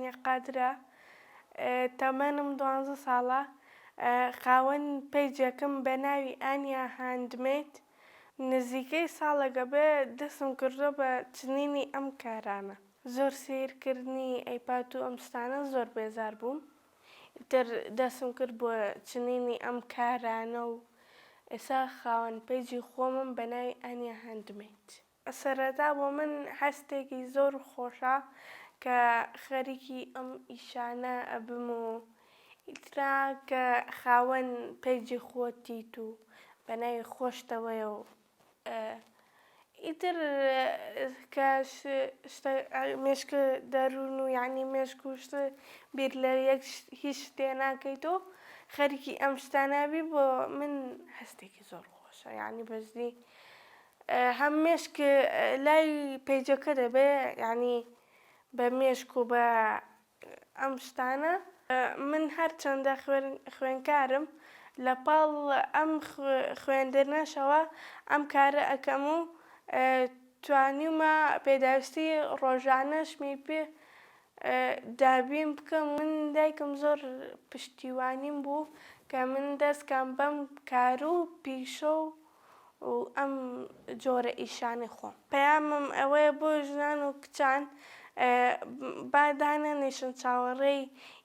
ئانیا قادرە تەمەنم دوانزە ساڵە خاوەن پەیجێکم بە ناوی ئانیا هاندمەید نزیکەی ساڵێکە بێ دەستم کردووە بە چنینی ئەم کارانە زۆر سەیرکردنی ئەیپاد و ئەم شتانە زۆر بێزار بووم ئیتر دەستم کرد بۆ چنینی ئەم کارانە و ئێستا خاوەن پەیجی خۆمم بە ناوی ئانیا هاندمەید. سەرەتا بۆ من هەستێکی زۆر خۆشە کە خەریکی ئەم ئیشانە ئەبم و ئیترا کە خاوەن پەیجی خۆتیت و بە ناوی خۆشتەوەیە و ئیتر کە شتە مێشک دەروون و یانی مێشک و شت بیر لە یەک هیچ شتێ ناکەیت و خەریکی ئەم شتانە بی بۆ من هەستێکی زۆر خۆشە یانی بەجدی هەم مێشک لای پەیجەکە دەبێ یانی بە مێشک و بە ئەم شتانە. من هەرچەندە خوێنکارم لە پاڵ ئەم خوێندنەشەوە ئەم کارە ئەکەم و توانیومە پێداویستی ڕۆژانەشمی پێ دابین بکەم. من دایکم زۆر پشتیوانیم بوو کە من دەست کەم بەم کار و پیشە و و ئەم جۆرە ئیشانەی خۆم. پەیامم ئەوەیە بۆ ژنان و کچان با دانەنیشن چاوەڕێی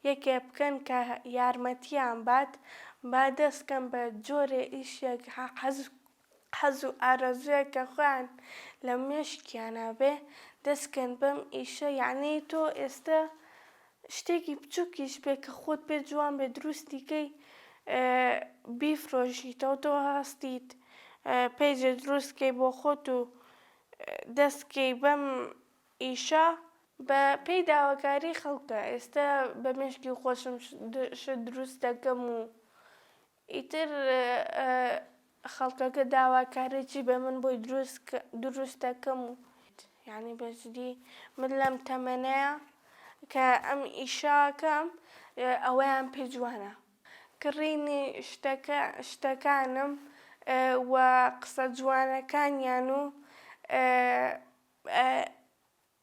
یەکێ بکەن کە یارمەتیان بات، با دەست کەن بە جۆرێ ئیشێک حەز و ئارەزووێک کە خۆیان لە مێشکیانا بێ دەست کەن بەم ئیشە یەعنی تۆ ئێستە شتێکی بچوکیش بێ کە خۆت پێ جوان بێ دروستی کەی بیفرۆشیتەوە تۆ هەستیت پەیجێ دروست کەی بۆ خۆت و دەست کەی بەم ئیشە بە پێی داواکاری خەڵکە ئێستا بە مێشکی خۆشم شت دروست دەکەم و ئیتر خەڵکەکە داواکاریی بە من بۆی دروست دەکەم و یانی بە جدی من لەم تەمەنەیا کە ئەم ئیشە ئەکەم ئەوەیان پێ جوانە کڕینی شتەکە شتەکانم و قسە جوانەکانیان و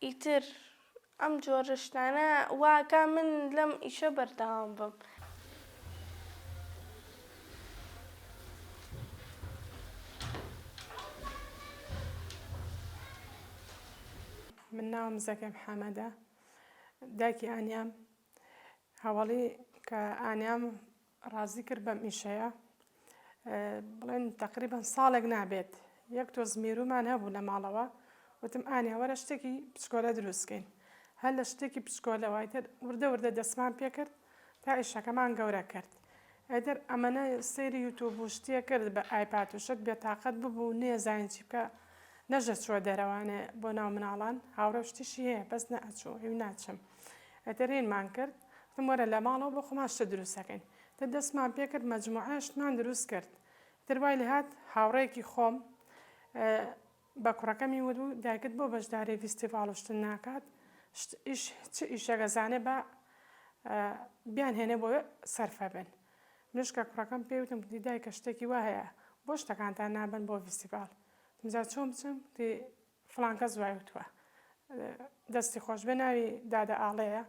ئیتر ئەم جۆرە شتانە وا ئەکا من لەم ئیشە بەردەوام بم. من ناوم زەکێ محەمەدە دایکی ئانیام هەواڵی کە ئانیام ڕازی کرد بەم ئیشەیە بڵێن تقریبا ساڵێک نابێت یەک تۆز میرومان هەبوو لە ماڵەوە وتم ئانیا وەرە شتێکی بچکۆلە دروستکەین هەر لە شتێکی بچکۆلە وایتر وردە وردە دەستمان پێکرد تا ئیشەکەمان گەورە کرد ئەدەر ئەمەنە سەیری یوتوب و شتیە کرد بە ئایپاد و شت بێتاقەت ببوو نێزانین چی بکە نەژەچووە دەرەوانێ بۆ ناو مناڵان هاوڕێ و شتیشی هەیە بەس نەئەچوو هیو ناچم ئەتر هینمان کرد وتم وەرە لە ماڵەوە بۆ خۆمان شت دروست ئەکەین تر دەستمان پێ کرد مەجموعە شتمان دروست کرد تر وای لێهات هاوڕێیەکی خۆم بە کوڕەکەمی وت بوو دایکت بۆ بەشداری ڤیستیڤاڵ و شتن ناکات شت ئیش چ ئیشێک ئەزانێ با بیان هێنێ بۆ سەرفە بن منیش کە کوڕەکەم پێی وتم وتی دایکە شتێکی وا هەیە بۆ شتەکانتان نابەن بۆ ڤیستیڤاڵ وتم جا چۆن بچم وتی فڵان کەس وای وتووە دەستی خۆش بێ ناوی دادە ئاڵێیە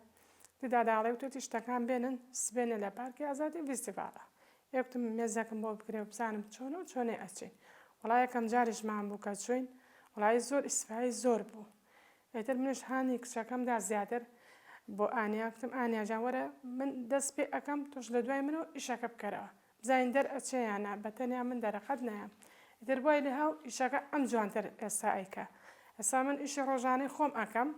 وتی دادە ئاڵێ وتوتی شتەکان بێنن سبێنێ لە پارکی ئازادی ڤیستیڤاڵە ئێ گوتم مێزێکم بۆ بکرێ و بزانم چۆنە و چۆنێ ئەچین وەڵا یەکەم جاریشمان بوو کە چووین وەڵایی زۆر ئیسفای زۆر بوو ئیتر منیش هانی کچەکەم دا زیاتر بۆ ئانیا گوتم ئانیا جان وەرە من دەست پێ ئەکەم تۆش لە دوای منەوە ئیشەکە بکەرەوە بزانین دەر ئەچێ یان نا بە تەنیا من دەرەقەت نایەم ئیتر وای لێها و ئیشەکە ئەم جوانتر ئێستا ئەیکا ئێستا من ئیشی ڕۆژانەی خۆم ئەکەم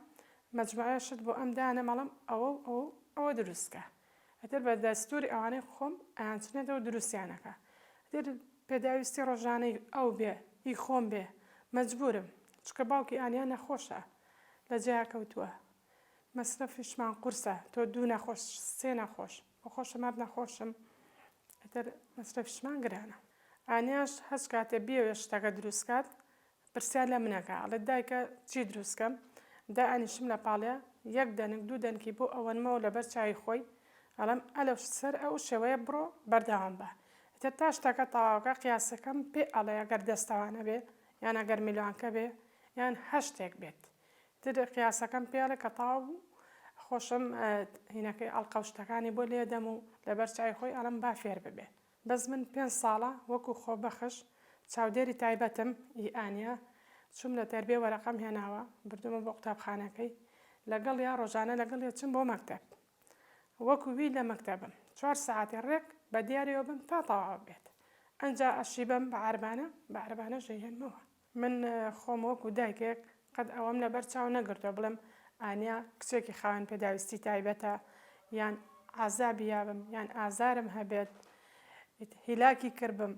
مەجموعە شت بۆ ئەم دانەم ئەڵێم ئەوە و ئەوە و ئەوە دروست کە ئیتر بە دەستوری ئەوانەی خۆم ئەیانچنێتەوە دروستیان ئەکا ئیتر پێداویستی ڕۆژانەی ئەو بێ ئی خۆم بێ مەجبورم چونکە باوکی ئانیا نەخۆشە لە جێیا کەوتووە مەسرەفیشمان قورسە تۆ دوو نەخۆش سێ نەخۆش بۆ خۆشم هەر نەخۆشم ئیتر مەسرەفیشمان گرانە ئانیاش هەچ کاتێ بیەوێ شتەکە دروست کات پرسیار لە من ئەکا ئەڵێ دایکە چی دروست کەم دائەنیشم لە پاڵیا یەک دەنک دوو دەنکی بۆ ئەوەنمەوە لەبەر چاوی خۆی ئەڵێم ئەلەو سەر ئەو شێوەیە بڕۆ بەردەوام بە ئیتر تا شتەکە تەواوکا قیاسەکەم پێ ئەڵێ ئەگەر دەستەوانە بێ یان ئەگەر میلوانکە بێ یان هەر شتێک بێت ئیتر قیاسەکەم پێ ئەڵێ کە تەواو بوو. خۆشم هینەکەی ئەڵقە و شتەکانی بۆ لێدەم و لەبەر چاوی خۆی ئەڵێم با فێر ببێ. بەس من پێنج ساڵە وەکو خۆبەخش چاودێری تایبەتم ی ئانیا چووم لە تەربیە وەرەقەم هێناوە بردومە بۆ قوتابخانەکەی لەگەڵیا ڕۆژانە لەگەڵیا چم بۆ مەکتەب وەکو وی لە مەکتەبم چوار سەعاتی ڕێک بە دیاریەوە بم تا تەواو بێت ئەنجا ئەشیبەم بە عەربانە بە عەربانەش ئەیهێنمەوە. من خۆم وەکو دایکێک قەت ئەوەم لەبەر چاو نەگرتووە بڵێم ئانیا کچێکی خاوەن پێداویستی تایبەتە یان عازابی یابم یان ئازارم هەبێت هیلاکی کردبم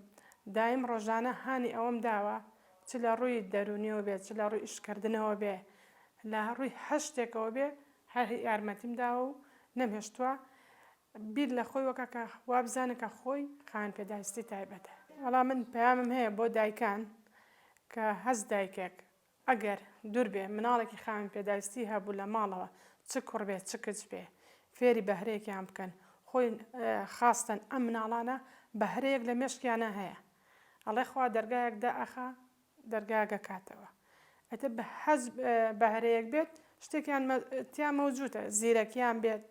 دایم ڕۆژانە هانی ئەوەم داوە چ لە ڕووی دەروونیەوە بێت چ لە ڕووی ئیشکردنەوە بێ لە ڕووی هەر شتێکەوە بێ هەر یارمەتیم داوە و نەمهێشتووە بیر لە خۆی وەکە کە وابزانێ کە خۆی خاوەن پێداویستی تایبەتە. وەڵا من پەیامم هەیە بۆ دایکان کە هەست دایکێک ئەگەر دوور بێ مناڵێکی خاوەن پێداویستی هەبوو لە ماڵەوە چ کوڕ بێ چ کچ بێ فێری بەهرەیەکیان بکەن خۆی خاستەن ئەم مناڵانە بەهرەیەک لە مێشکیانە هەیە ئەڵێ خوا دەرگایەک دائەخا دەرگا گەکاتەوە ئەتر بە هەز بەهرەیەک بێت شتێکیان تیا مەوجودە زیرەکیان بێت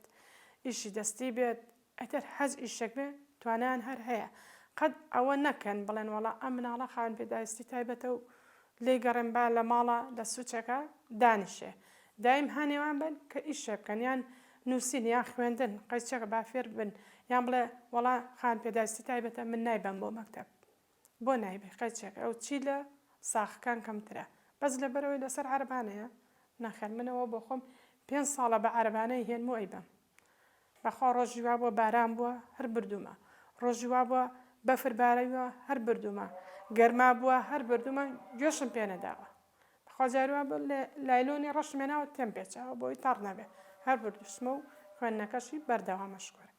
ئیشی دەستی بێت ئەتر هەز ئیشێک بێ توانیان هەر هەیە قەت ئەوە نەکەن بڵێن وەڵا ئەم مناڵە خاوەن پێداویستی تایبەتە و لێی گەڕێن با لە ماڵە لە سوچێکە دانیشێ دایم هانێوان بن کە ئیشێ بکەن یان نووسین یان خوێندن قەیچەکە با فێر بن یان بڵێ وەڵا خاوەن پێداویستی تایبەتە من نایبەم بۆ مەکتەب بۆ نایبەی قەیچێک ئەو چی لە ساخەکان کەمترە بەس لەبەرئەوەی لەسەر عەرەبانەیە نەخێر من ئەوە بۆخۆم پێنج ساڵە بە عەرەبانەی هێنم و ئەیبەم بەخوا ڕۆژی وابووە باران بووە هەر بردوومە ڕۆژی وابووە بەفر باریوە هەر بردوومە گەرما بووە هەر بردوومە گوێشم پێ نەداوە بەخوا جاری وابووە لایلۆنی ڕەشم هێناوە تێم پێچاوە بۆی تەڕ نەبێ هەر بردووشمە و خوێندنەکەشی بەردەوامە شکور.